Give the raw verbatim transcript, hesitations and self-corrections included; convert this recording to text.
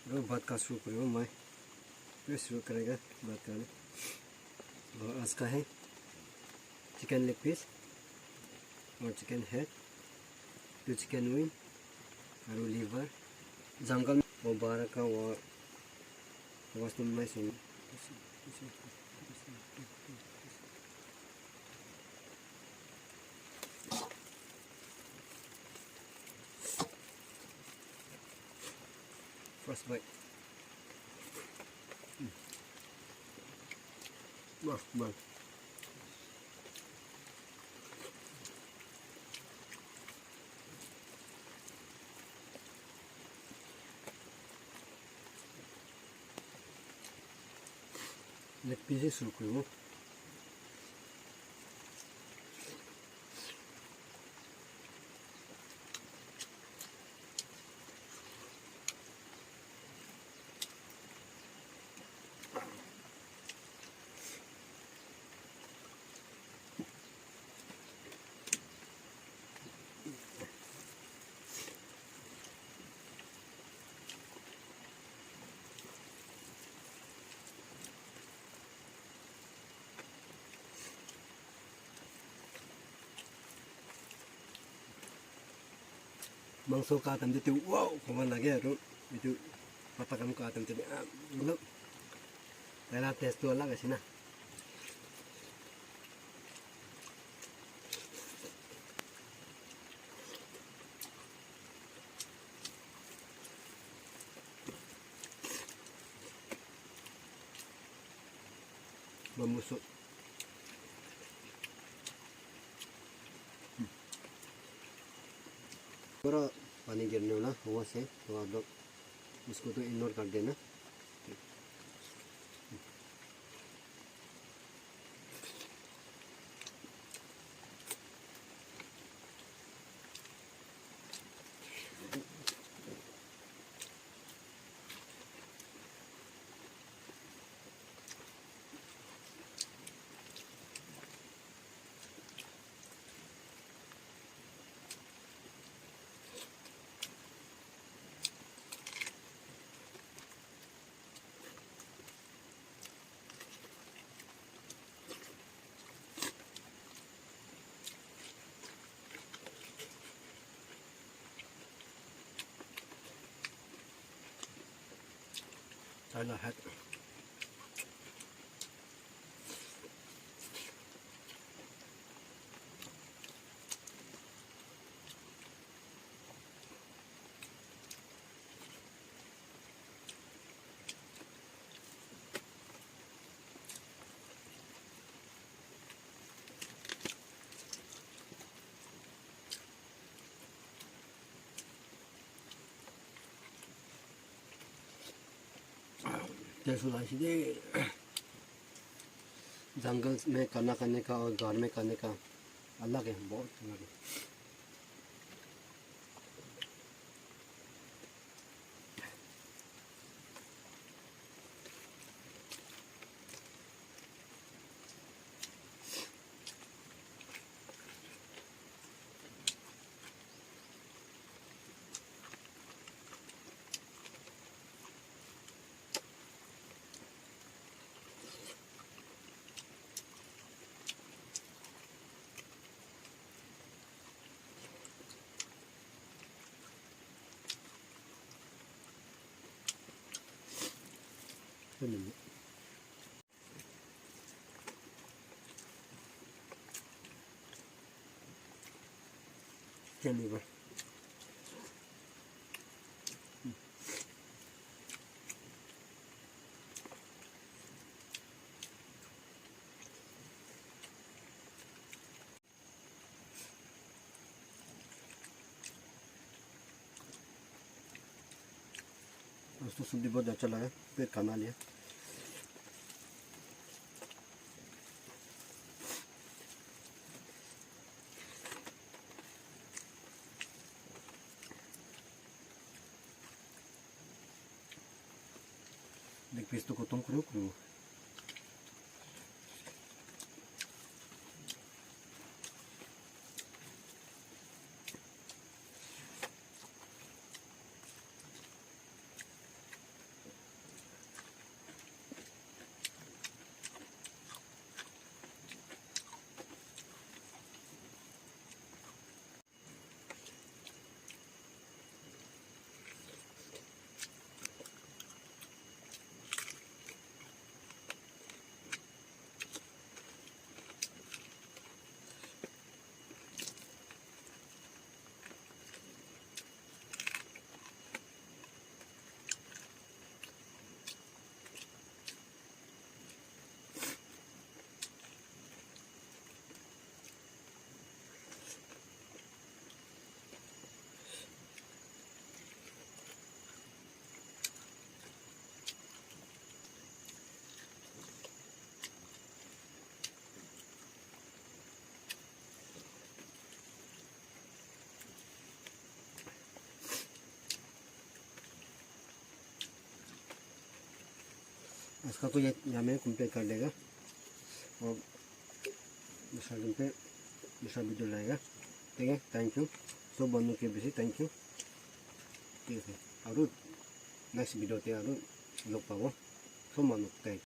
Ro भात का शुरू करूँ मैं। फिर शुरू करेगा भात का। और आज का है chicken leg piece और chicken head, तो chicken wing, और liver, जंगल में वो बारह का वो, वो तुम नहीं सुन। First bite. Mm. First bite. Leg piece su kui mo. Mangso ka tam de tu, wow, kaman lage ru, itu pata kam ka tam de, ah, lo. Pela test tu ala ka sina. Bamboo shoot. थोड़ा पानी गिरने वाला, हवा से, तो आप लोग उसको तो ignore कर देना। China hat. Test la si de, जंगल में खाना खाने का और घर में खाने का अलग है, बहुत अलग है। दोस्तों, सब्जी बहुत अच्छा लगा, पेट खाना लिया। Leg piece to kotong kuru kuru. Aska ku ya, yame complete kar dega. O, bisa limpe, bisa video laga. Thank you. So, bam nu ke bisi thank you. Aru next video te aru lok pa bo. So, ma nu thank you.